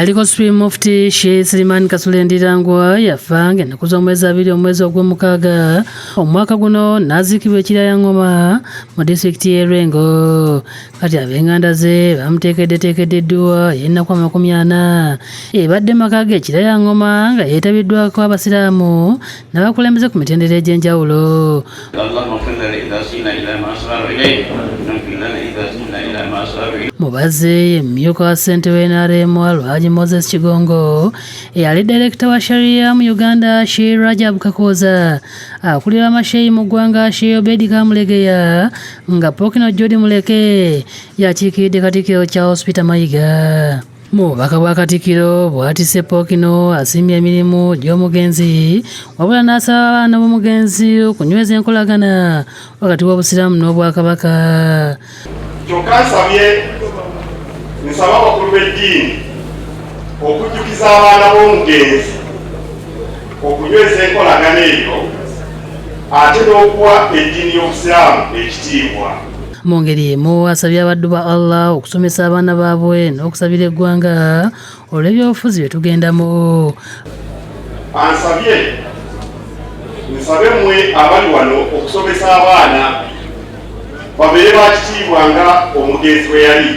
Eyaliko Supreme Mufti Sheikh Siliman Kasule Ndirangwa yafa ng'ennaku z'omwezi 2 omwezi ogw'omukaaga omwaka guno n'aziikibwa e Kirayangoma mu disitulikiti y'e Lwengo. Kati ab'enganda ze bamuteekeddeteekedde edduwa ey'ennaku 40 ebadde maka ge e Kirayangoma nga yeetabiddwako Abasiraamu n'abakulembeze ku mitendera egy'enjawulo. Mubaze ye mumyuka wa ssentebe wa NRM Alhaji Moses Kigongo, eyali dayirekita wa Sharia mu Uganda Sheikh Rajab Kakooza, akulira amasheyi mu ggwanga Sheikh Obedi Kamulegeya, nga Pokino Jody Muleke yakiikiridde Katikkiro Charles Peter Mayiga. Mu bubaka bwa Katikkiro bw'atisse Ppookino asiimye emirimu gy'omugenzi wabula n'asaba abaana b'omugenzi okunyweza enkolagana wakati w'Obusiraamu n'Obwakabaka. Kyokka nsabye nsaba abakulu b'eddiini okujjukiza abaana b'omugenzi okunyweza enkolagana eyo ate n'okuwa eddiini y'Obusiraamu ekitiibwa. Mu ngeri emu asabye abaddu ba Allah okusomesa abaana baabwe n'okusabira eggwanga olw'ebyobufuzi bye tugendamu. Ansabye nsabe mmwe abali wano okusomesa abaana babeere ba kitiibwa nga omugenzi bwe yali.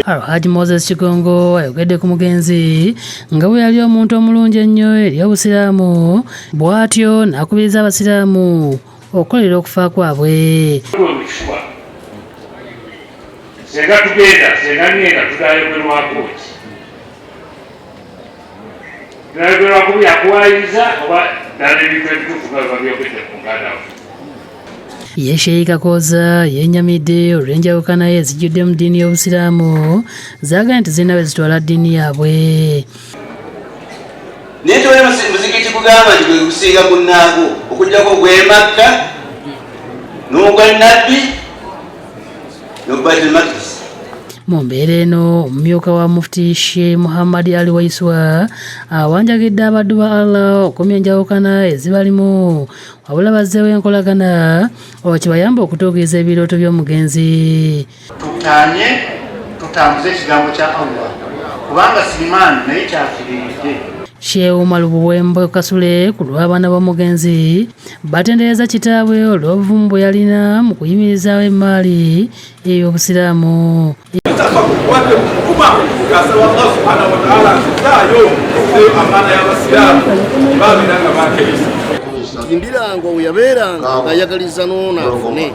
Alhaji Moses Kigongo ayogedde ku mugenzi nga bwe yali omuntu omulungi ennyo eri Obusiraamu, bw'atyo n'akubiriza Abasiraamu okukolera okufa kwabwe. Senga tugenda, senga ngenda, tunayogerwako ki? Tunayogerwako byakuwayiriza oba ddala ebintu ebituufu nga babyogedde ku muganda we? Ye Sheikh Kakooza yennyamidde olw'enjawukana ye ezijjudde mu ddiini y'Obusiraamu zaagambye nti zirina we zitwala ddiini yaabwe. Naye tewali muzikiti kugamba nti gwe gusinga gunnaagwo okuggyako ogw'e Makka n'ogwa Nabbi n'ogwa Makdis. Mu mbeera eno omumyuka wa Mufti Sheikh Muhammad Ali Waiswa awanjagidde abaddu ba Allah okukomya enjawukana ezibalimu wabula bazzeewo enkolagana kibayambe okutuukiriza ebirooto by'omugenzi. Tuttaanye tutambuze ekigambo kya Allah kubanga Silimaani naye kyafiiriridde. Sheikh Umar Buwembo Kasule ku lw'abaana b'omugenzi batendereza kitaabwe olw'obuvumu bwe yalina mu kuyimirizaawo emmaali ey'Obusiraamu. Ndirangwa we yabeeranga ng'ayagaliza n'ono afune.